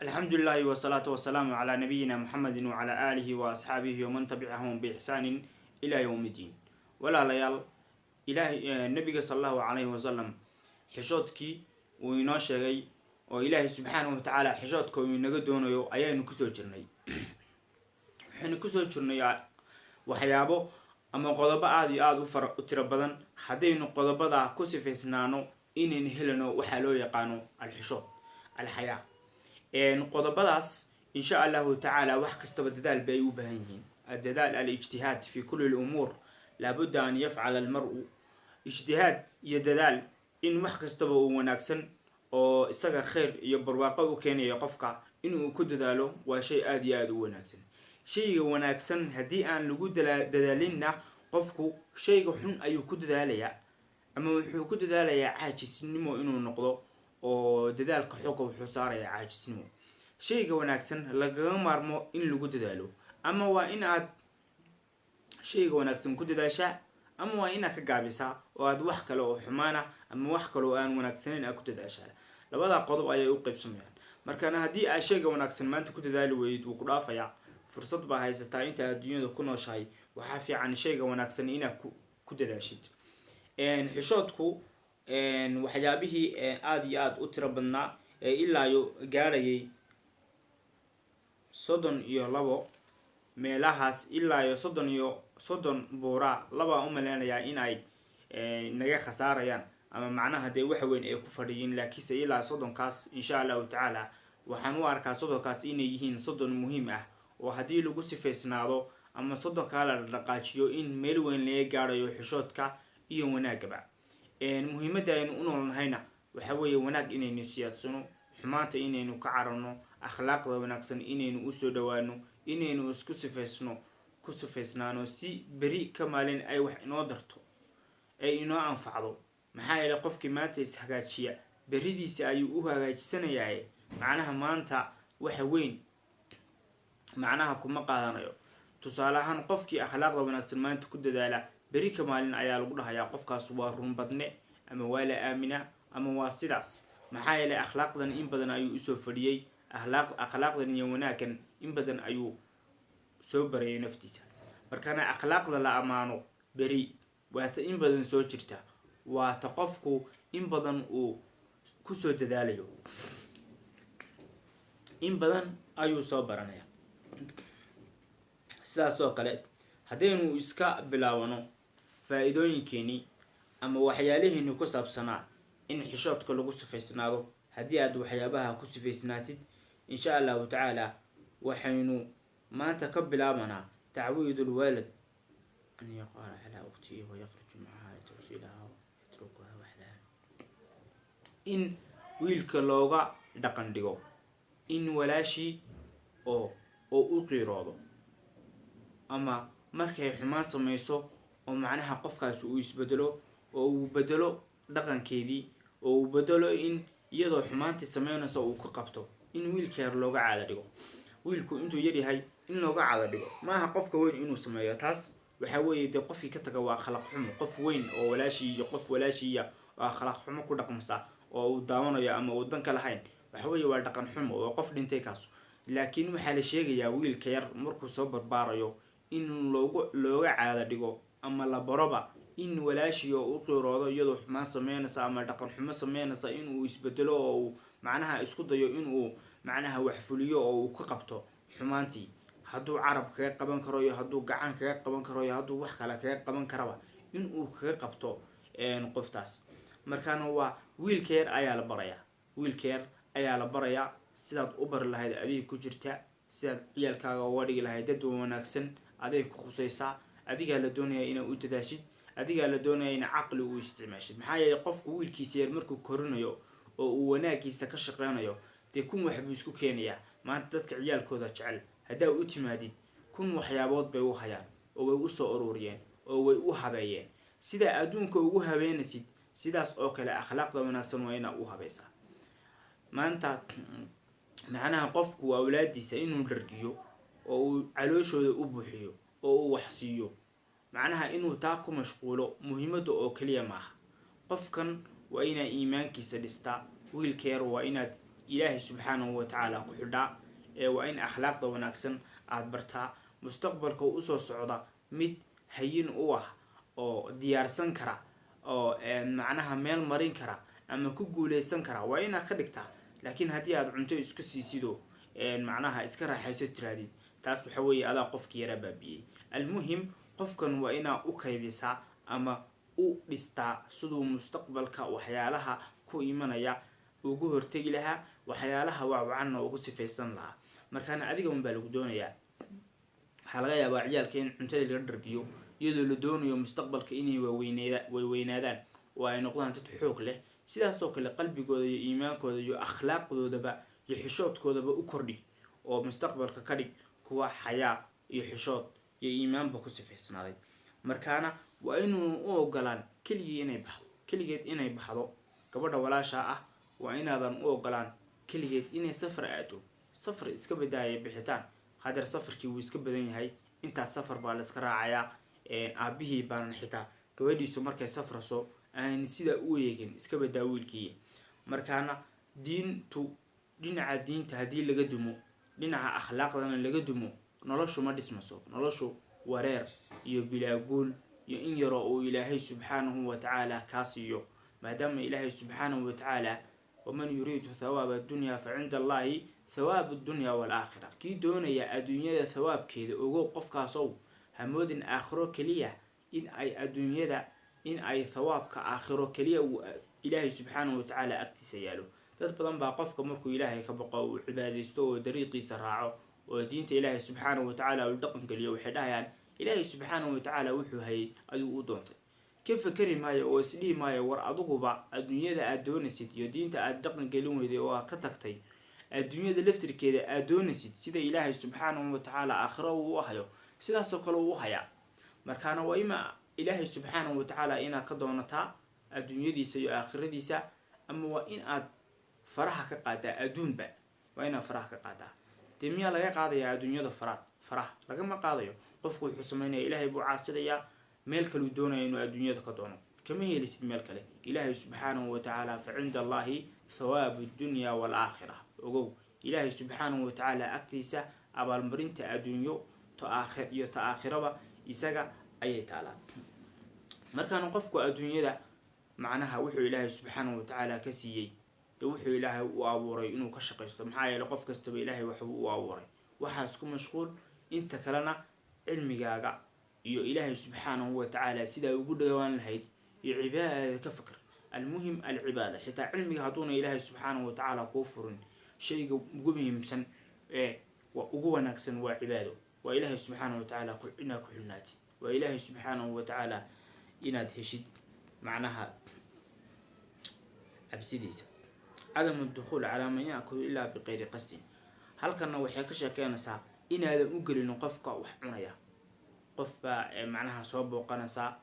Alxamdu lilahi wasalaatu wasalaamu calaa nabiyina Muxamedi wacalaa aalihi wa asxaabihi waman tabicahum biixsaanin ilaa yowm iddiin. Walaalayaal, Ilahay nabiga sala allahu calayhi wasalam xishoodkii uu inoo sheegay oo Ilaahay subxaanahu watacaala xishoodka uu inaga doonayo ayaanu kusoo jirnay. Waxaynu kusoo jirnay waxyaabo ama qodobo aada iyo aada u fara u tiro badan. Haddaynu qodobadaa ku sifaysnaano, inaynu helano waxaa loo yaqaano alxishood, alxayaa. Qodobadaas, insha Allahu tacaala, wax kastaba dadaal bay u baahan yihiin. Addadaal, alijtihaad fi kulli lumuur, laabudda an yafcala almar-u ijtihaad iyo dadaal in wax kastaba uu wanaagsan oo isaga khayr iyo barwaaqo u keenayo qofka inuu ku dadaalo waa shay aada iyo aada u wanaagsan. Shayga wanaagsan haddii aan lagu dadaalinna, qofku shayga xun ayuu ku dadaalayaa, ama wuxuu ku dadaalayaa caajisnimo inuu noqdo, oo dadaalka xooga wuxuu saarayaa caajisnimo. Shayga wanaagsan lagaga maarmo in lagu dadaalo, ama waa in aad shayga wanaagsan ku dadaashaa, ama waa inaad ka gaabisaa oo aad wax kale oo xumaana ama wax kale oo aan wanaagsanayn aad ku dadaashaa. Labadaa qodob ayay u qaybsamayaan. Markaana haddii aad shayga wanaagsan maanta ku dadaali weydid, wuu ku dhaafayaa. Fursad baa haysataa inta aad dunyada ku nooshahay. Waxaa fiican shayga wanaagsan inaad ku dadaashid. Xishoodku waxyaabihii aada iyo aada u tiro badnaa ee ilaayo gaadhayay 32 meelahaas, ilaa iyo 30 buuraa labaa u maleynayaa in ay naga khasaarayaan ama macnaha dee waxa weyn ay ku fadhiyiin, laakiinse ilaa 30kaas, insha Allahu tacaala, waxaan u arkaa 30kaas inay yihiin 30 muhiim ah oo haddii lagu sifaysnaado ama 30kaa la dhaqaajiyo in meel weyn laga gaadhayo xishoodka iyo wanaagaba. Muhiimadda aynu u noolnahayna waxa weeye wanaag inaynu siyaadsano, xumaanta inaynu ka cararno, akhlaaqda wanaagsan inaynu usoo dhawaano, inaynu isku sifaysno, ku sifaysnaano, si beri ka maalin ay wax inoo darto, ay inoo anfacdo. Maxaa yeelay, qofkii maanta is-hagaajiya beridiisa ayuu u hagaajisanayaa. Macnaha maanta waxa weyn macnaha kuma qaadanayo. Tusaale ahaan, qofkii akhlaaqda wanaagsan maanta ku dadaala, beri ka maalin ayaa lagu dhahayaa qofkaas waa runbadne ama waa la aamina ama waa sidaas. Maxaa yeelay, akhlaaqdan in badan ayuu usoo fadhiyey, akhlaaqdan iyo wanaaggan in badan ayuu soo barayay naftiisa. Markaana akhlaaqda la ammaano beri waata in badan soo jirta, waata qofku in badan uu kusoo dadaalayo, in badan ayuu soo baranaya. Sidaas oo kale, haddaynu iska bilaabano faa-iidooyinkeenii ama waxyaalihiini ku saabsanaa in xishoodka lagu sifaysnaado, haddii aad waxyaabaha ku sifaysnaatid, insha Allahu tacaala, waxaynu maanta ka bilaabanaa tacwiid lwalad an yaqaara calaa ukhtihi wayaqruju macaha litawsiilaha yatrukuha waxdaha, in wiilka looga dhaqan dhigo in walaashii oo u qiiroodo ama markay xumaan samayso oo macnaha qofkaasi uu isbedelo oo uu bedelo dhaqankeedii oo uu bedelo in iyadoo xumaantii sameynaysa uu ka qabto, in wiilka yar looga caado dhigo. Wiilku intuu yaryahay in looga caado dhigo. Maaha qofka weyn inuu sameeyo taas. Waxaa weeye dee qofkii ka taga waa akhlaaq xumo. Qof weyn oo walaashii iyo qof walaashiiya oo akhlaaq xumo ku dhaqmasa oo uu daawanayo ama uu dan ka lahayn, waxa weeye waa dhaqan xumo oo qof dhintay kaas. Laakiin waxaa la sheegayaa wiilka yar markuu soo barbaarayo in looga caado dhigo ama la baroba in walaashii oo u qiiroodo iyadoo xumaan sameynaysa ama dhaqan xumo sameynaysa, inuu isbedelo oo uu macnaha isku dayo inuu macnaha wax fuliyo oo uu ka qabto xumaantii, hadduu carab kaga qaban karo iyo hadduu gacan kaga qaban karo iyo hadduu wax kale kaga qaban karaba, inuu kaga qabto qoftaas. Markaana waa wiilka yar ayaa la barayaa, wiilka yar ayaa la barayaa. Sidaad u bari lahayd adiga ku jirta, sidaad ciyaalkaaga uga dhigi lahayd dad wanaagsan aday ku khusaysaa. Adigaa la doonaya inaad u dadaashid, adigaa la doonaya in caqli uu isticmaashid. Maxaa yeelay, qofku wiilkiisa yar markuu korinayo oo uu wanaagiisa ka shaqeynayo, dee kun wax buu isku keenayaa. Maanta dadka ciyaalkooda jecel haddaa u timaadid, kun waxyaabood bay u hayaan oo way usoo ururiyeen oo way u habeeyeen. Sidaa adduunka ugu habeenaysid, sidaas oo kale akhlaaqda wanaagsan waa inaa u habaysaa. Maanta macnaha qofku awlaadiisa inuu dhargiyo oo uu calooshooda u buuxiyo oo uu wax siiyo, macnaha inuu taa ku mashquulo muhiimadda oo keliya maaha. Qofkan waa inaad iimaankiisa dhistaa. Wiilka yar waa inaad Ilaahay subxaanahu watacaala ku xidhaa, ee waa in akhlaaqda wanaagsan aada bartaa. Mustaqbalka usoo socda mid hayin u ah oo diyaarsan kara oo macnaha meel marin kara ama ku guuleysan kara waa inaad ka dhigtaa. Laakiin haddii aad cunto iska siisido, macnaha iska raaxayso tiraadid, taas waxa weeye adaa qofki yaraa baabiyey. Almuhim, qofkan waa inaa u kaydisaa ama u dhistaa siduu mustaqbalka waxyaalaha ku imanaya ugu hortegi lahaa, waxyaalaha waawcanna ugu sifaysan lahaa. Markaana adiga un baa lagu doonayaa. Waxaa laga yaabaa ciyaalka in cuntada laga dhargiyo iyadoo la doonayo mustaqbalka inay waaweynaadaan oo ay noqdaan dad xoog leh. Sidaasoo kale qalbigooda iyo iimaankooda iyo akhlaaqdoodaba iyo xishoodkoodaba u kordhi oo mustaqbalka ka dhig kuwa xayaa iyo xishood iyo iimaanba ku sifaysnaaday. Markaana waa inuu u ogolaan keligii inay baxdo, keligeed inay baxdo. Gabadha walaashaa ah waa inaadan u ogolaan keligeed inay safar aado. Safar iska badaaya bixitaan, hadeer safarkii wuu iska badan yahay, intaas safar baa la iska raacayaa. Aabihii baanan xitaa gabadhiisu markay safraso aan sidaa u eegin, iska badaa wiilkii. Markaana diintu, dhinaca diinta haddii laga dumo, dhinaca akhlaaqdana laga dumo, noloshu ma dhismaso. Noloshu wareer iyo bilaaguul iyo in yaroo uu Ilaahay subxaanahu watacaala kaa siiyo, maadaama Ilaahay subxaanahu watacaala waman yuriidu thawaaba addunya fa cinda Allahi thawaabu addunya waalaakhira. Kii doonaya adduunyada thawaabkeeda, ogow qofkaasow, hamoodin aakhiro keliya in ay adduunyada, in ay thawaabka aakhiro keliya uu Ilaahay subxaanahu watacaala agtiisa yaalo. Dad badan baa qofka markuu Ilaahay ka baqo, uu cibaadaysto oo dariiqiisa raaco oo diinta Ilaahay subxaanahu watacaala uu dhaqan geliyo, waxay dhahayaan Ilaahay subxaanahu watacaala wuxuu hayay ayuu u doontay. Ka fakeri maayo oo isdhihi maayo, war aduguba adduunyada aad doonaysid iyo diinta aad dhaqan gelin weyday oo aad ka tagtay, adduunyada laftirkeeda aad doonaysid, sida Ilaahay subxaanahu watacaala aakhiro uu u hayo sidaasoo kale uu u hayaa. Markaana waa ima Ilaahay subxaanahu watacaala inaad ka doonataa adduunyadiisa iyo aakhiradiisa, ama waa in aad faraha ka qaadaa adduunba, waa inaad faraha ka qaadaa. Dee miyaa laga qaadayaa adduunyada faraad? Faraha lagama qaadayo. Qofku wuxuu samaynaya Ilaahay buu caasidayaa, meel kaluu doonaya inuu adduunyada ka doono, kama helisid meel kale. Ilaahay subxaanahu watacaala fa cinda Allahi thawaabu addunya waalaakhira. Ogow, Ilaahay subxaanahu watacaala agtiisa abaalmarinta adduunyo to aakhir iyo ta aakhiraba isaga ayay taalaa. Markaana qofku adduunyada macnaha wuxuu Ilaahay subxaanahu watacaala ka siiyey ee wuxuu Ilaahay u abuuray inuu ka shaqaysto, maxaa yeeley qof kastaba Ilaahay waxbuu u abuuray, waxaas ku mashquul. Inta kalena cilmigaaga iyo Ilaahay subxaanahu watacaala sidaa ugu dhawaan lahayd iyo cibaadada ka fakr. Almuhim alcibaada. Xitaa cilmiga hadduuna Ilaahay subxaanahu watacaala kuu furin, shayga ugu muhiimsan ee ugu wanaagsan waa cibaado, waa Ilaahay subxaanahu watacaala inaad ku xidhnaatid, waa Ilaahay subxaanahu watacaala inaad heshid macnaha cabsidiisa. Cadamu dukhuul calaa man yaakulu ilaa biqayri qasdin. Halkanna waxay ka sheekeynaysaa inaadan u gelin qofka wax cunaya. Qof baa macnaha soo booqanaysaa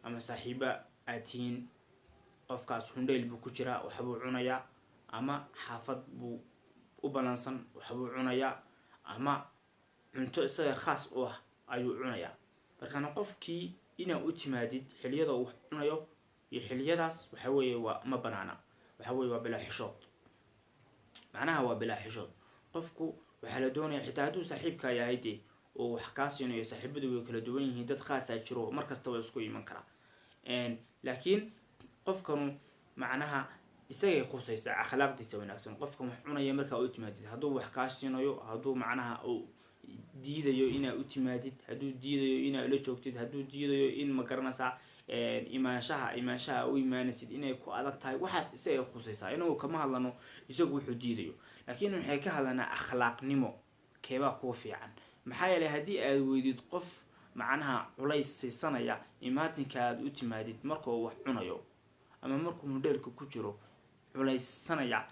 ama saaxiiba aad tihiin, qofkaas hundheyl buu ku jiraa, waxbuu cunayaa, ama xaafad buu u balansan, waxbuu cunayaa, ama cunto isaga khaas u ah ayuu cunayaa. Markaana qofkii inaad u timaadid xiliyada uu wax cunayo iyo xiliyadaas waxa weeye waa ma banaana, waxa weye waa bilaa xishood, macnaha waa bilaa xishood. Qofku waxaa la doonaya xitaa hadduu saaxiibkaa yahay dee oo wax kaa siinayo, saaxiibadu way kala duwan yihiin, dad khaasaa jiro mar kasta waa isku iman karaa, laakiin qofkanu macnaha isagay khusaysaa akhlaaqdiisa wanaagsan. Qofkan wax cunaya markaa u timaadid, hadduu wax kaa siinayo, hadduu macnaha uu diidayo inaad u timaadid, hadduu diidayo inaad la joogtid, hadduu diidayo in ma garanaysaa imaanshaha u imaanaysid inay ku adag tahay, waxaas isagay khusaysaa. Inagu kama hadlano isagu wuxuu diidayo, laakiin waxay ka hadlanaa akhlaaqnimo keebaa kuwa fiican. Maxaa yeelay haddii aad weydid qof macnaha culays siisanaya imaatinka aad u timaadid marka uu wax cunayo ama markuu mudheelka ku jiro culaysanaya,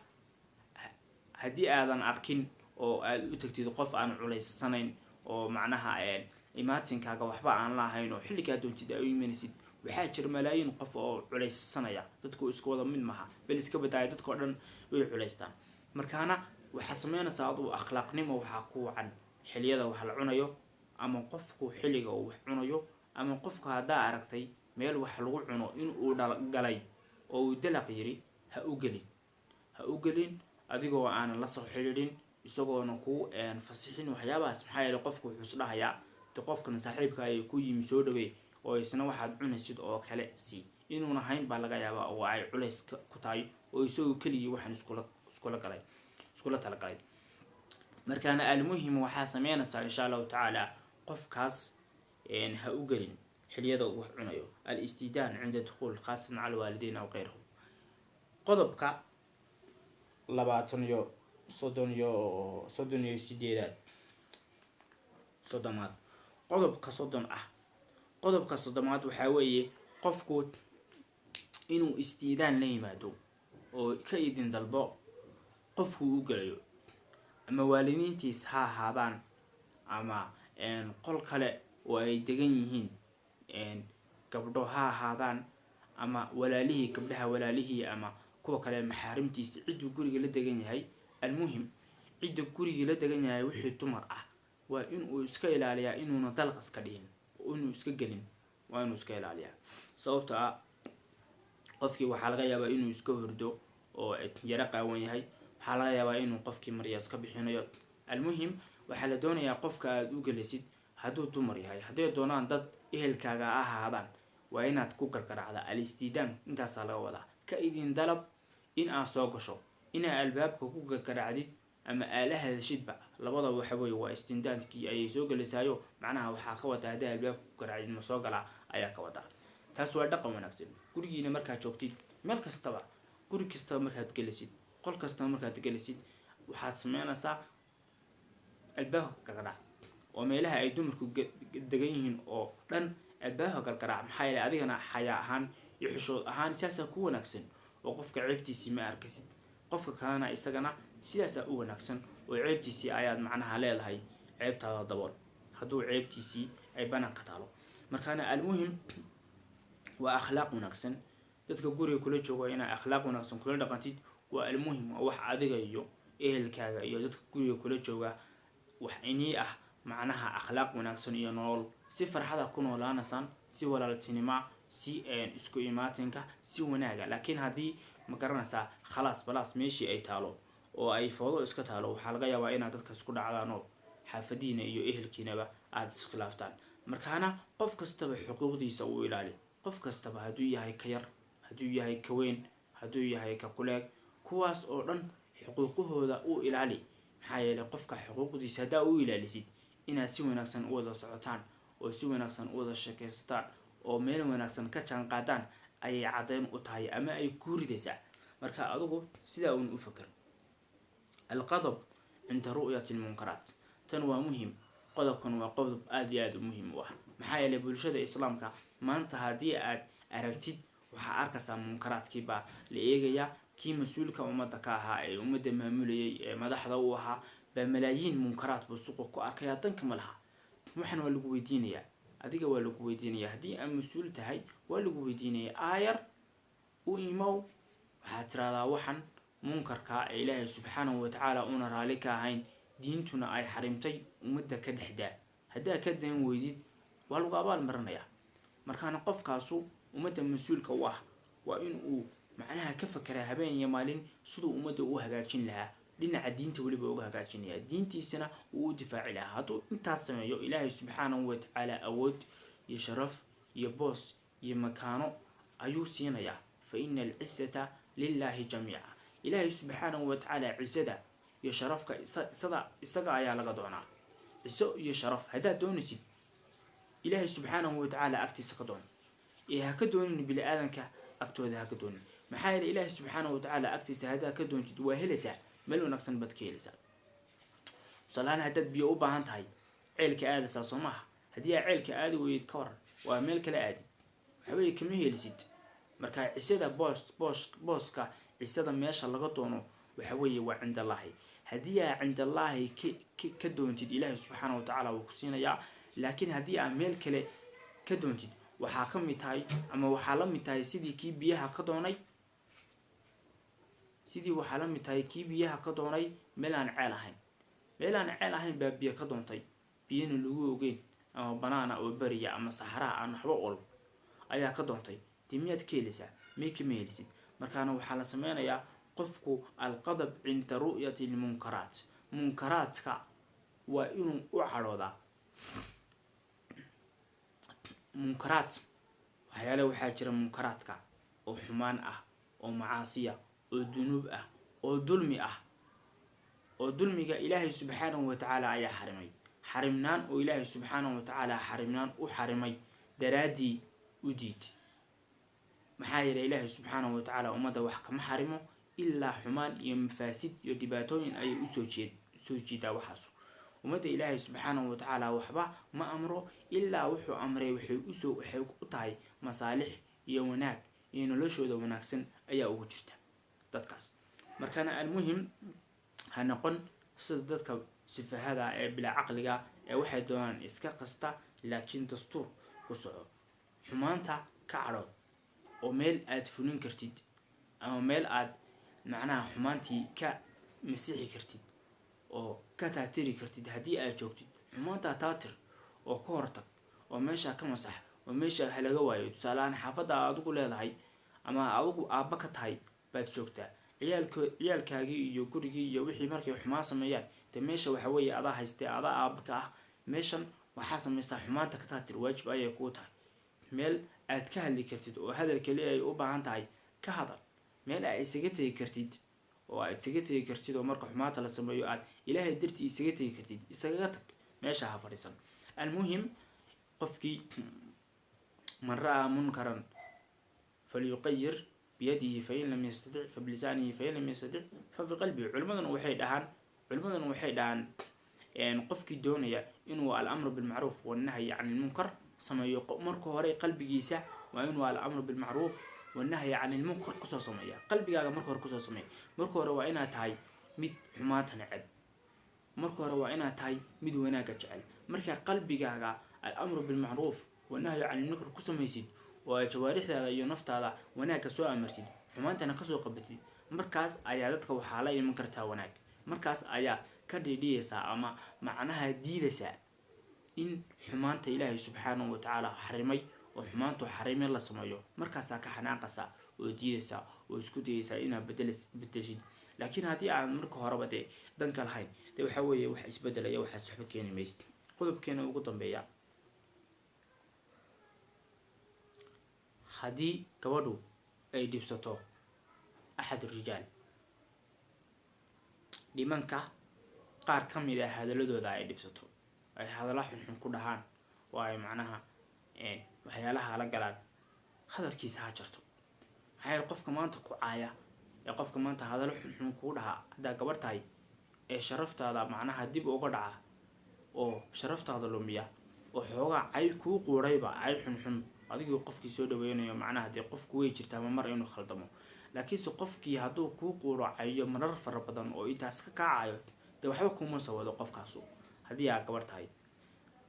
haddii aadan arkin oo aad u tagtid qof aan culaysanayn oo macnaha imaatinkaaga waxba aan la ahayn oo xilligaa doontid aa u imanaysid, waxaa jira malaayiin qof oo culaysanaya. Dadku isku wada mid maha, bal iska badaaya dadkao dhan way culaystaan. Markaana waxaa sameynaysaa adugu akhlaaqnimo waxaa ku wacan xiliyada wax la cunayo, ama qofku xilliga uu wax cunayo, ama qofku haddaa aragtay meel wax lagu cuno in uu galay oo uu dalaq yiri, ha u gelin, ha u gelin. adigoo aanan la soo xidhiidhin, isagoona ku fasixin waxyaabahaas. Maxaa yeelay qofku wuxuu isdhahayaa de qofkan saaxiibka ayay ku yimi soo dhaweey oo isna waxaad cunaysid oo kale sii, inuuna hayn baa laga yaabaa oo ay culays ku tahay oo isagoo keligii waxaan iskula galay, iskula talagalay. Markaana almuhim waxaa sameynaysaa insha Allahu tacaala qofkaas ha u gelin xiliyada uu wax cunayo. Al-istidaan cinda dukhuul khaasatan cala waalideyn aw keyrahum. Qodobka labaatan iyo soddon iyo 38aad, 30aad, qodobka 30 ah, qodobka 30aad waxaa weeye qofku inuu istiidaan la yimaado oo ka idin dalbo qofkuu u gelayo, ama waalidiintiis ha ahaadaan ama qol kale oo ay degan yihiin gabdho ha ahaadaan, ama walaalihii, gabdhaha walaalihii, ama kuwa kale maxaarimtiisa, cidduu guriga la degan yahay. Almuhim cidda guriga la degan yahay wixii dumar ah waa inuu iska ilaaliyaa inuuna dalqas ka dhihin, inuu iska gelin, waa inuu iska ilaaliyaa. Sababto ah qofkii waxaa laga yaabaa inuu iska hurdo oo yaro qaawan yahay, waxaa laga yaabaa inuu qofkii marya iska bixinayo. Almuhim waxaa la doonayaa qofka aada u gelaysid hadduu dumar yahay, hadday doonaan dad ehelkaaga ahaadaan, waa inaad ku gargaraacda. Al-istiidaan intaasaa laga wadaa, ka idin dalab in aad soo gasho, inaa albaabka ku gargaraacdid ama aala hadashidba, labadaba waxa weeye waa istindaankii ayay soo gelaysaayo. Macnaha waxaa ka wadaa haddii albaabka ku garaacdid ma soo galaa ayaa ka wadaa. Taas waa dhaqan wanaagsan. Gurigiina markaad joogtid, meel kastaba, guri kastaba markaad gelisid, qol kastaba markaad gelisid, waxaad sameynaysaa albaabka gargaraac, oo meelaha ay dumarku degan yihiin oo dhan albaabka gargaraac. Maxaa yeelay adigana xayaa ahaan iyo xishood ahaan sidaasaa ku wanaagsan, oo qofka ceebtiisii ma arkasid, qofka kalena isagana sidaasaa u wanaagsan, oo ceebtiisii ayaad macnaha leedahay ceebtaada dabool hadduu ceebtiisii ay banaanka taalo. Markaana almuhim waa akhlaaq wanaagsan. Dadka guriga kula jooga inaa akhlaaq wanaagsan kula dhaqantid waa almuhim, waa wax adiga iyo ehelkaaga iyo dadka guriga kula jooga wax inii ah, macnaha akhlaaq wanaagsan iyo nolol si farxada ku noolaanaysaan, si walaaltinima, si isku imaatinka, si wanaaga. Laakiin haddii ma garanaysaa khalaas balaas meeshii ay taalo oo ay foodo iska taalo, waxaa laga yaabaa inaad dadka isku dhacdaan oo xaafadiina iyo ehelkiinaba aada iskhilaaftaan. Markaana qof kastaba xuquuqdiisa uu ilaali, qof kastaba hadduu yahay ka yar, hadduu yahay ka weyn, hadduu yahay ka kuleeg, kuwaas oo dhan xuquuqahooda uu ilaali. Maxaa yeelay qofka xuquuqdiisa haddaa u ilaalisid, inaad si wanaagsan u wada socotaan oo si wanaagsan u wada sheekaysataan oo meel wanaagsan ka jaan qaadaan ayay caddayn u tahay ama ay kuu ridaysaa. Marka adigu sidaa uun u fakar. Alqadab cinda ru'yati lmunkaraat, tan waa muhim. Qodobkan waa qodob aada iyo aada u muhiim u ah. Maxaa yeelay bulshada islaamka maanta haddii aad aragtid waxaa arkaysaa munkaraadkii baa la eegayaa. Kii mas-uulka ummadda ka ahaa ee ummadda maamulayay ee madaxda u ahaa baa malaayiin munkaraad buu suuqa ku arkayaa, danka ma laha. Waxan waa lagu weydiinayaa, adiga waa lagu weydiinayaa. Haddii aad mas-uul tahay waa lagu weydiinayaa. Aayar u imow, waxaad tiraahdaa waxan munkarkaa ee Ilaahay subxaanahu watacaala una raali ka ahayn, diintuna ay xarimtay, ummadda ka dhexdaa. Haddaa ka dan weydid waa lagu abaal marinayaa. Markaana qofkaasu ummadda mas-uulka u ah waa in uu macnaha ka fakeraa habeen iyo maalin siduu ummadda u hagaajin lahaa, dhinaca diinta weliba uga hagaajinaya, diintiisana uu u difaaci lahaa. Hadduu intaas sameeyo, Ilaahay subxaanahu watacaala awood iyo sharaf iyo boos iyo makaano ayuu siinayaa. Fa ina alcisata lilahi jamiica. Ilaahay subxaanahu watacaala cisada iyo sharafka isaga ayaa laga doonaa. Ciso iyo sharaf haddaad doonaysid, Ilaahay subxaanahu watacaala agtiisa ka doon, ee ha ka doonin bini aadanka agtooda, ha ka doonin. Maxaa yeelay Ilaahay subxaanahu watacaala agtiisa haddaad ka doontid waa helaysaa, meel wanaagsan baad ka helaysaa. Tusaalahaan haddaad biyo u baahan tahay ceelka aadaysaa, soo maaha? Haddii aa ceelka aadi weydid ka waran, waa meel kale aadid, waxaweye kama helisid. Marka cisada booska cisada meesha laga doono waxa weeye waa cindallaahi. Haddii aa cindallaahi ka doontid, Ilaahay subxaana watacaala wuu ku siinayaa. Laakiin haddii aa meel kale ka doontid, waxaa ka mid tahay ama waxaa la mid tahay sidii kii biyaha ka doonay, sidii waxaa la mid tahay kii biyaha ka doonay meel aan ceel ahayn. Meel aan ceel ahayn baa biyo ka doontay, biyana lagu ogeyn, ama banaana oo beriya ama saxaraha aan waxba olb ayaa ka doontay. Dee miyaad ka helaysaa? May kama helisid. Markaana waxaa la sameynayaa Qofku alqadab cinda ru'yati lmunkaraat, munkaraadka waa inuu u cadhoodaa. Munkaraad waxyaale waxaa jira munkaraadka oo xumaan ah, oo macaasiya, oo dunuub ah, oo dulmi ah, oo dulmiga Ilaahay subxaanahu watacaala ayaa xarimay. Xarimnaan oo Ilaahay subxaanahu watacaala xarimnaan u xarimay daraaddii u diid. Maxaa yeelay Ilaahay subxaanahu watacaala ummadda wax kama xarimo ilaa xumaan iyo mafaasid iyo dhibaatooyin ayay usoo jeed soo jiidaa waxaasu. Ummadda Ilaahay subxaanahu watacaala waxba ma amro ilaa wuxuu amray waxay usoo waxay u tahay masaalix iyo wanaag iyo noloshooda wanaagsan ayaa ugu jirta dadkaas. Markaana almuhim, ha noqon sida dadka sifahada ee bilaa caqliga ee waxay doonaan iska qasta, laakiin dastuur ku soco. Xumaanta ka cadhood oo meel aad fulin kartid ama meel aad macnaha xumaantii ka masixi kartid oo ka taatiri kartid haddii aad joogtid, xumaantaa taatir oo ka hortag oo meeshaa ka masax oo meesha halaga waayo. Tusaaleahaan, xaafadda aad adigu leedahay ama adigu aabba ka tahay baad joogtaa, ciyaalkaagii iyo gurigii iyo wixii markay xumaan sameeyaan, dee meesha waxa weeye adaa haystee, adaa aabba ka ah meeshan, waxaa samaysaa xumaanta ka taatir, waajib ayay kuu tahay. Meel aad ka hadli kartid oo hadal keli ay u baahan tahay ka hadal. Meel aad isaga tegi kartid oo aad isaga tegi kartid oo marka xumaanta la sameeyo aad Ilaahay dartii isaga tegi kartid, isagaga tag, meesha ha fadhiisan. Almuhim, qofkii man ra'aa munkaran falyuqayir biyadihi, fain lam yastatic fabilisaanihi, fain lam yastatic fabiqalbihi. Culimaduna waxay dhahaan qofkii doonaya inuu alamru bilmacruuf wannahyi can ilmunkar sameeyo, marka hore qalbigiisa waa inuu alamru bilmacruuf wannahyi can ilmunkar kusoo sameeya. Qalbigaaga marka hore kusoo sameeya. Marka hore waa inaad tahay mid xumaanta neceb, marka hore waa inaad tahay mid wanaagga jecel. Markaa qalbigaaga alamru bilmacruuf wanahyu can ilmunkar ku samaysid oo aad jawaarixdaada iyo naftaada wanaagga soo amartid, xumaantana kasoo qabatid, markaas ayaa dadka waxaa la iman kartaa wanaag. Markaas ayaa ka dhiidhiyaysaa ama macnaha diidaysaa in xumaanta Ilaahay subxaanahu watacaala xarimay oo xumaantu xarimay la sameeyo. Markaasaa ka xanaaqaysaa oo diidaysaa oo isku dayaysaa inaad bedeshid. Laakiin haddii aan marka horeba dee danka lahayn, dee waxaa weeye wax isbedelaya waxaas waxba keeni maysid. Qodobkeena ugu dambeeya, haddii gabadhu ay dhibsato axad rijaal, dhimanka qaar ka mid ah hadaladooda ay dhibsato, ay hadalla xunxun ku dhahaan oo ay macnaha waxyaalaha la galaan, hadalkiisa ha jarto. Maxaa yeele qofka maanta ku caaya ee qofka maanta hadallo xunxun kuu dhahaa haddaa gabar tahay ee sharaftaada macnaha dib uga dhaca oo sharaftaada lumiya oo xoogaa cay kuu quurayba, cay xunxun adigii qofkii soo dhaweynayo, macnaha dee qofku way jirtaa ma mar inuu khaldamo, laakiinse qofkii hadduu kuu quuro cayo marar fara badan oo intaas ka kaacayo, dee waxba kuma soo wado qofkaasu. Haddii aad gabar tahay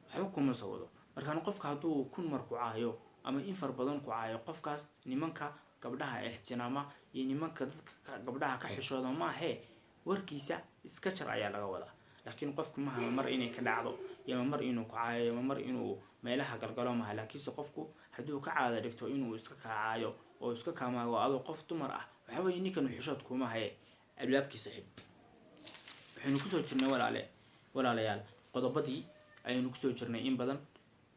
waxba kuma soo wado. Markaan qofka hadduu kun mar ku caayo ama in far badan ku caayo, qofkaas nimanka gabdhaha ixtiraama iyo nimanka dadka gabdhaha ka xishooda maahee, warkiisa iska jar ayaa laga wadaa. Laakiin qofku maha mar inay ka dhacdo iyo mar inuu ku caayo iyo mar inuu meelaha galgalo maha. Laakiinse qofku hadduu ka caada dhigto inuu iska kaacaayo oo iska kaamaago adoo qof dumar ah, waxa weeye ninkan xishood kuma haye, albaabkiisa xidh. Waxaynu kusoo jirnay walaalayaal qodobadii ayaynu kusoo jirnay in badan,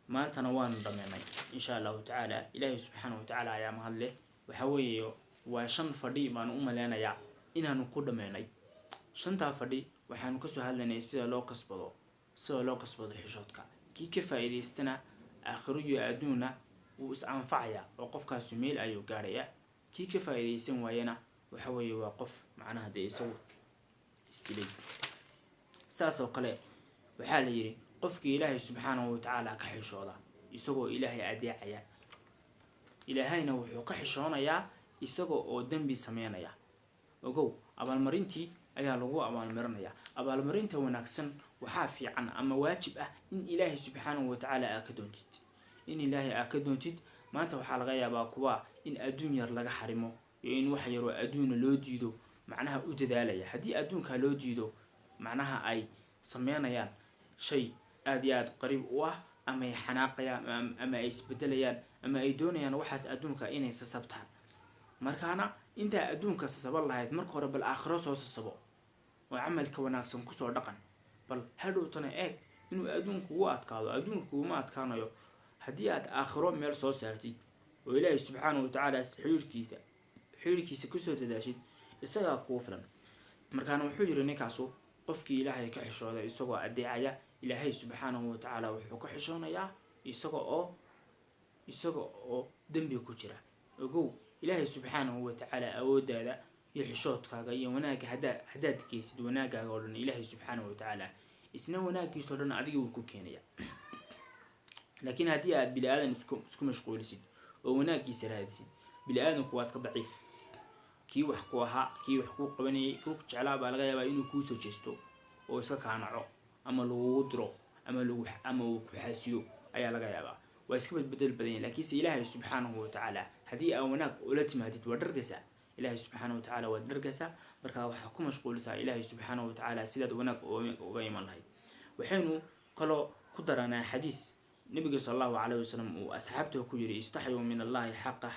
maantana waanu dhameynay insha Allahu tacaala. Ilaahay subxaana watacaala ayaa mahad leh. Waxa weeye waa 5 fadhi baanu u maleynayaa inaanu ku dhameynay. 5taa fadhi waxaanu kasoo hadlaynay sida loo kasbado xishoodka. Kii ka faa'iidaystana aakhiro iyo adduunna wuu is anfacayaa oo qofkaasi meel ayuu gaadhayaa. Kii ka faa'iidaysan waayana waxa weeye waa qof macnaha dee isagu isdilay. Saas oo kale waxaa la yidhi qofkii Ilaahay subxaanahu watacaala ka xishooda isagoo Ilaahay adeecaya, Ilaahayna wuxuu ka xishoonayaa isagoo oo dembi sameynaya. Ogow, abaalmarintii ayaa lagu abaalmarinayaa. Abaalmarinta wanaagsan waxaa fiican ama waajib ah in Ilaahay subxaanahu watacaala aa ka doontid, in Ilaahay aa ka doontid. Maanta waxaa laga yaabaa kuwa in adduun yar laga xarimo iyo in wax yaroo adduuna loo diido macnaha u dadaalaya. Haddii adduunkaa loo diido, macnaha ay sameynayaan shay aada iyo aada qariib u ah, ama ay xanaaqayaan ama ay isbedelayaan ama ay doonayaan waxaas adduunka inay sasabtaan. Markaana Intaa adduunka sasaban lahayd, marka hore bal aakhiro soo sasabo oo camalka wanaagsan kusoo dhaqan. Bal hadhowtana eeg inuu adduunku kugu adkaado. Adduunku kuguma adkaanayo haddii aad aakhiro meel soo saartid oo Ilaahay subxaanahu watacaala xiriirkiisa kusoo dadaashid, isagaa kuu filan. Markaana wuxuu yidhi ninkaasu, qofkii Ilaahay ka xishooday isagoo adeecaya, Ilaahay subxaanahu watacaala wuxuu ka xishoonayaa isaga oo dembi ku jira. Ogow, Ilaahay subxaanahu watacaala awooddaada iyo xishoodkaaga iyo wanaagga haddaad geysid, wanaagaaga oo dhan, Ilaahay subxaanahu watacaala isna wanaaggiisa o dhan adiga wuu ku keenaya. Laakiin haddii aad bini aadan isku mashquulisid oo wanaaggiisa raadisid, bini aadanku waa iska daciif. Kii wax ku ahaa, kii wax kuu qabanayay, kii ku jeclaa baa laga yaabaa inuu kuusoo jeesto oo iska kaanaco, ama lagugu diro, ama lagu ama uu ku xaasiyo ayaa laga yaabaa. Waa iska badbedel badan yahay. Laakiinse Ilaahay subxaanahu watacaala haddii aa wanaag ula timaadid, waa dhargaysaa. Ilaahay subxaanahu watacaala waad dhargaysaa. Markaa waxaa ku mashquulisaa Ilaahay subxaanahu watacaala sidaad wanaag uga iman lahayd. Waxaynu kaloo ku daranaa xadiis Nabiga sala Allahu calayhi wasalam uu asxaabta ku yidhi: "Istaxyuu min Allahi xaqa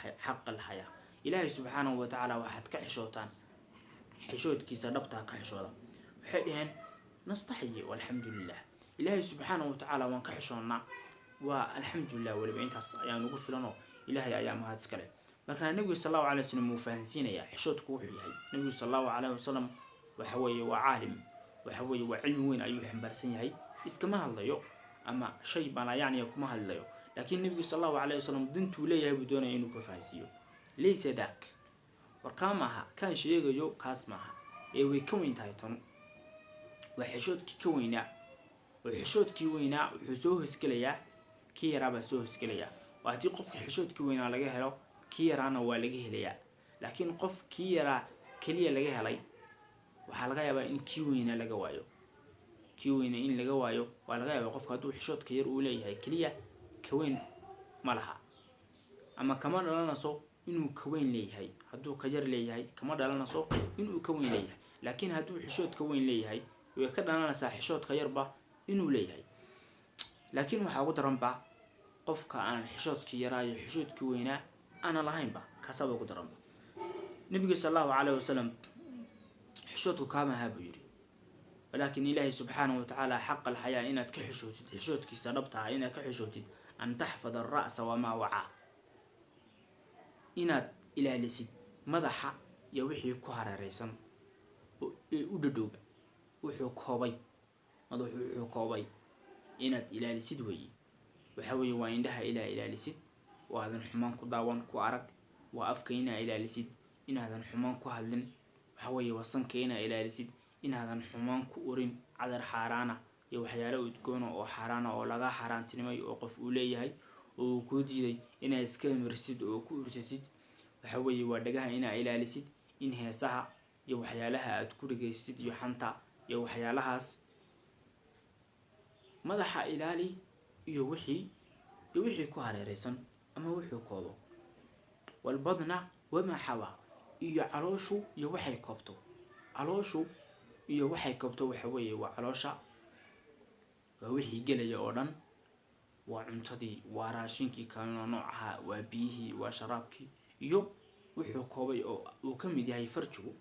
alxayaa." Ilaahay subxaanahu watacaala waxaad ka xishootaan xishoodkiisa dhabtaa, ka xishooda. Waxay dhaheen: "Nastaxyi walxamdu lilah." Ilaahay subxaanahu watacaala waan ka xishoonnaa, waa alxamdulilah. Weliba intaas ayaa nugu filanoo Ilaahay ayaa mahad iskale. Markaa Nebigu sal Allahu alay wasalam wuu fahansiinayaa xishoodku wuxuu yahay. Nebigu sal Allahu calayhi wasalam waxa weeye waa caalim, waxa weeye waa cilmi weyn ayuu xambaarsan yahay. Iskama hadlayo ama shay balayacniya kuma hadlayo, laakiin Nebigu sal Allahu alayhi wasalam dintuu leeyahay buu doonaya inuu ka fahansiiyo. Laysa daak, warkaa maaha kaan sheegayo, kaas maaha ee way ka weyn tahay tanu. Waa xishoodkii ka weynaa, oo xishoodkii weynaa wuxuu soo hosgelayaa kii yaraabaa soo hosgelayaa. Oo haddii qofka xishoodkii weynaa laga helo, kii yaraana waa laga helayaa. Laakiin qof kii yaraa keliya laga helay, waxaa laga yaabaa in kii weynaa laga waayo. Kii weynaa in laga waayo waa laga yaabaa. Qofka hadduu xishoodka yar uu leeyahay keliya, ka weyn ma laha, ama kama dhalanayso inuu ka weyn leeyahay. Hadduu ka yar leeyahay, kama dhalanayso inuu ka weyn leeyahay. Laakiin hadduu xishoodka weyn leeyahay, way ka dhalanaysaa xishoodka yarba inuu leeyahay. Laakiin waxaa ugu daranba qofka aan xishoodkii yaraa iyo xishoodkii weynaa aanan lahaynba, kaasaaba ugu daranba. Nebiga sal Allahu calayhi wasalam xishoodku kaamahaa buu yidhi, walaakin Ilaahay subxaanahu watacaala xaqa alxayaa inaad ka xishootid, xishoodkiisa dhabtaha inaad ka xishootid, an taxfad alra'sa wamaa wacaa, inaad ilaalisid madaxa iyo wixii ku hareereysan ee u dhadhowba. Wuxuu koobay madaxu, wuxuu koobay inaad ilaalisid weeye. Waxa weeye waa indhaha ilaa ilaalisid oo aadan xumaan ku daawan, ku arag. Waa afka inaa ilaalisid, inaadan xumaan ku hadlin. Waxa weeye waa sanka inaa ilaalisid, inaadan xumaan ku urin cadar xaaraana iyo waxyaalo udgoona oo xaaraana oo laga xaaraantinimay oo qof uu leeyahay oo uu kuu diiday inaad iska marsid oo ku ursatid. Waxa weeye waa dhagaha inaa ilaalisid, in heesaha iyo waxyaalaha aad ku dhegaysid iyo xanta iyo waxyaalahaas. Madaxa ilaali iyo wixii ku hareereysan ama wuxuu koobo. Walbadna wamaa xawaa, iyo calooshu iyo waxay koobto. Calooshu iyo waxay koobto waxa weeye waa caloosha, waa wixii gelaya oo dhan, waa cuntadii, waa raashinkii kalena nooc ahaa, waa biyihii, waa sharaabkii iyo wuxuu koobay oo uu ka mid yahay farjigu.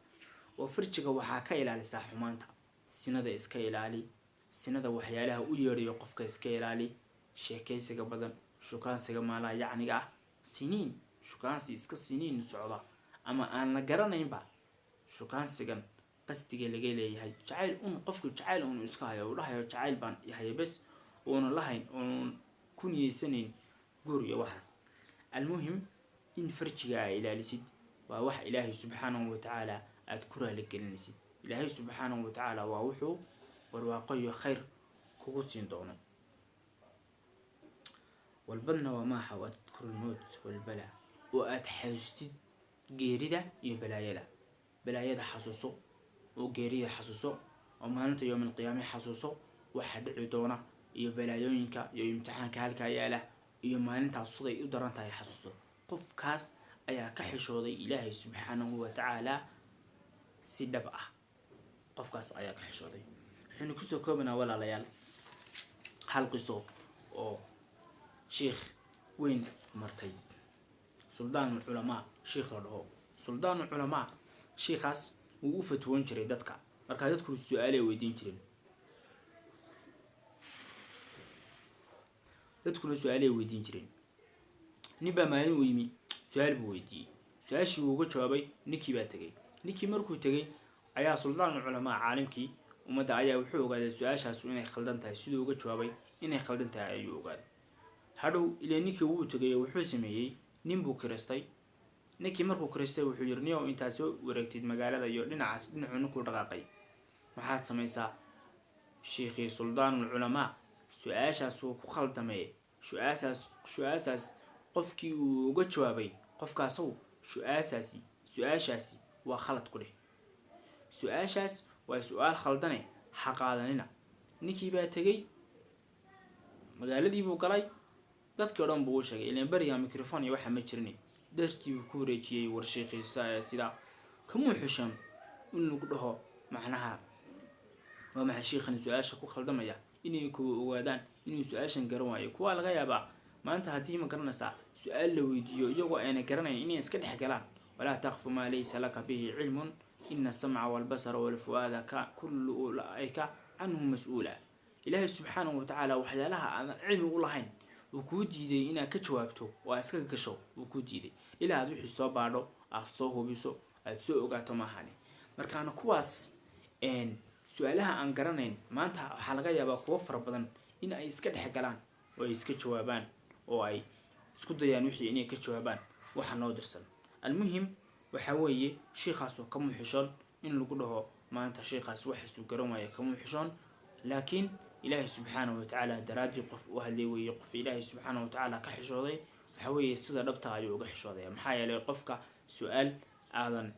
Oo farjiga waxaa ka ilaalisaa xumaanta, sinada iska ilaali, sinada waxyaalaha u yeedhayo qofka iska ilaali, sheekaysiga badan, shukaansiga maalaa yacniga ah, siniin shukaansi iska siniin socda ama aan la garanaynba shukaansigan qasdiga laga leeyahay, jacayl un qofku jacayl un iska hayo, uu dhahayo jacayl baan yahay bes, uuna lahayn, uun ku niyeysanayn guur iyo waxaas. Almuhim, in farjiga aa ilaalisid waa wax Ilaahay subxaanahu watacaala aada ku raaligelinaysid. Ilaahay subxaanahu watacaala waa wuxuu barwaaqo iyo khayr kugu siin doono. Walbadna waa maaxa waa tadkuru lmowt walbala, oo aada xasuustid geerida iyo balaayada. Balaayada xasuuso oo geerida xasuuso oo maalinta yowm alqiyaame xasuuso, waxa dhici doona iyo balaayooyinka iyo imtixaanka halkaa yaala iyo maalintaas siday u daran tahay xasuuso. Qofkaas ayaa ka xishooday Ilaahay subxaanahu watacaala si dhab ah, qofkaas ayaa ka xishooday. Waxaynu kusoo koobanaa, walaalayaal, hal qiso oo sheikh weyn martay, suldaan culamaa sheikh la dhaho. Suldaanu culamaa sheikhaas wuu u fatwoon jiray dadka, markaa dadku su-aalay weydiin jireen, dadkuna su-aalay weydiin jireen. Nin baa maalin u yimi, su-aal buu weydiiyey, su-aashii wuu uga jawaabay. Ninkii baa tegey. Ninkii markuu tegey ayaa suldaanu culamaa, caalimkii ummadda, ayaa wuxuu ogaaday su-aashaasu inay khaldan tahay. Siduu uga jawaabay inay khaldan tahay ayuu ogaaday. Hadhow ilaa ninkii wuu tegay oo wuxuu sameeyey, nin buu kiristay. Ninkii markuu kiristay wuxuu yidhi, niyow intaad soo wareegtid magaalada iyo dhinacaas, dhinacuu ninkuu dhaqaaqay, waxaad samaysaa shiikhii suldaanul culamaa su-aashaas wuu ku khaldamee, su-aashaas qofkii uu uga jawaabay, qofkaasow su-aashaasi waa khalad ku dheh, su-aashaas waa su-aal khaldane, ha qaadanina. Ninkii baa tegey, magaaladii buu galay, dadkii o dhan buu u sheegay. Ilaan beriga microphone iyo waxa ma jirin, dadkii buu ku wareejiyey, war sheekhiisa sidaa kamuu xushan in lagu dhaho macnaha waa maxay shiikhan su-aasha ku khaldamaya, inay kuwa ogaadaan inuu su-aashan garan waayo. Kuwaa laga yaabaa maanta haddii ma garanaysaa su-aal la weydiiyo iyagoo ayna garanayn inay iska dhex galaan. Walaa taqfu maa laysa laka bihi cilmun ina asamca walbasara walfu'aada ka kullu ulaa'ika canhu mas-uula. Ilaahay subxaanahu watacaala waxyaalaha aadan cilmi u lahayn wuu kuu diiday inaad ka jawaabto oo aad iska gasho, wuu kuu diiday ilaa aad wixii soo baadho, aad soo hubiso, aad soo ogaato maahane. Markaana kuwaas su-aalaha aan garanayn maanta waxaa laga yaabaa kuwo fara badan in ay iska dhex galaan oo ay iska jawaabaan oo ay isku dayaan wixii inay ka jawaabaan waxa noo dirsan. Almuhim waxaa weeye shiikhaas oo kamuu xishoon in lagu dhaho maanta shiikhaas waxaasuu garan waaya, kamuu xishoon, laakiin Ilaahay subxaanahu watacaala daraaddii qof u hadlay weeye, qof Ilaahay subxaanahu watacaala ka xishooday. Waxa weeye sida dhabta ayuu uga xishoodaya. Maxaa yeelay qofka su-aal aadan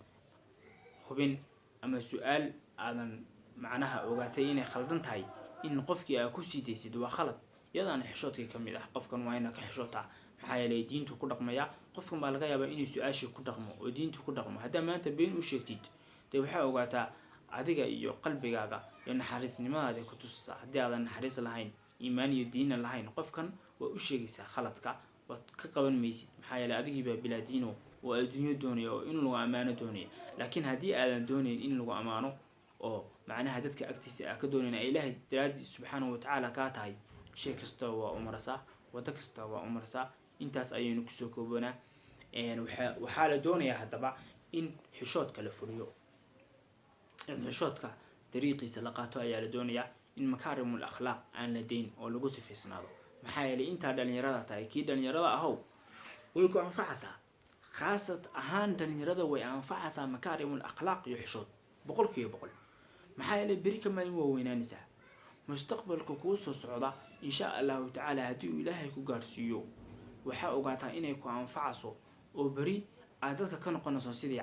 hubin ama su-aal aadan macnaha ogaatay inay khaldan tahay in qofkii aa ku sii daysid waa khalad, iyadaana xishoodkii ka mid ah. Qofkan waa inaa ka xishootaa, maxaa yeelay diintu ku dhaqmaya. Qofkan baa laga yaabaa inuu su-aashii ku dhaqmo oo diintu ku dhaqmo. Haddaa maanta been u sheegtid, dee waxaa ogaataa adiga iyo qalbigaaga iyo naxariisnimadaada ku tusaysaa. Haddii aadan naxariis lahayn, iimaan iyo diinna lahayn, qofkan waa u sheegaysaa khaladka, waad ka qaban maysid. Maxaa yeelay adigiibaa bilaa diino oo adduunyo doonaya oo in lagu ammaano doonaya. Laakiin haddii aadan doonayn in lagu ammaano oo macnaha dadka agtiisa aa ka doonayn, ay Ilaahay daraaddiis subxaanahu watacaala kaa tahay, shay kasta waa u marasaa, waddo kasta waa u marasaa. Intaas ayaynu kusoo koobanaa. Waxaa la doonayaa haddaba in xishoodka la fuliyo, in xishoodka dariiqiisa la qaato ayaa la doonayaa, in makaarimul akhlaaq aan la dayn oo lagu sifaysnaado. Maxaa yeelay intaa dhalinyarada tahay, kii dhalinyarada ahow way ku anfacaysaa, khaasat ahaan dhalinyarada way anfacaysaa makaarimul akhlaaq iyo xishood 100%. Maxaa yeelay beri ka maalin waa weynaanaysaa, mustaqbalka kuu soo socda insha allahu tacaala haddii uu Ilaahay ku gaarsiiyo, waxaa ogaataa inay ku anfacayso oo beri aad dadka ka noqonayso sidii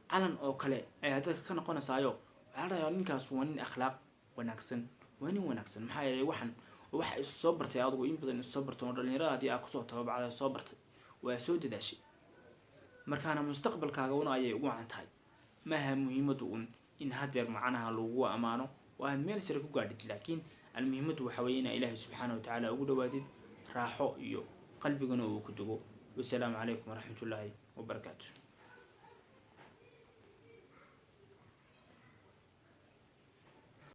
calan oo kale ayaa dadka ka noqonaysaayo. Waxaa la dhahayaa ninkaas waa nin akhlaaq wanaagsan, waa nin wanaagsan. Maxaa yeelay waxan waxa is soo bartay adigu in badan is soo bartay oo dhalinyaradaadii aad kusoo tababacday soo bartay, waa soo dadaashay, markaana mustaqbalkaaga una ayay ugu wacan tahay. Maaha muhiimadu un in hadeer macnaha lagu ammaano oo aad meel sare ku gaadhid, laakiin almuhiimadu waxa weeye inaa Ilaahay subxaana watacaala ugu dhawaatid, raaxo iyo qalbigana uu ku dugo. Wasalaamu calaykum waraxmatullaahi wabarakaatu.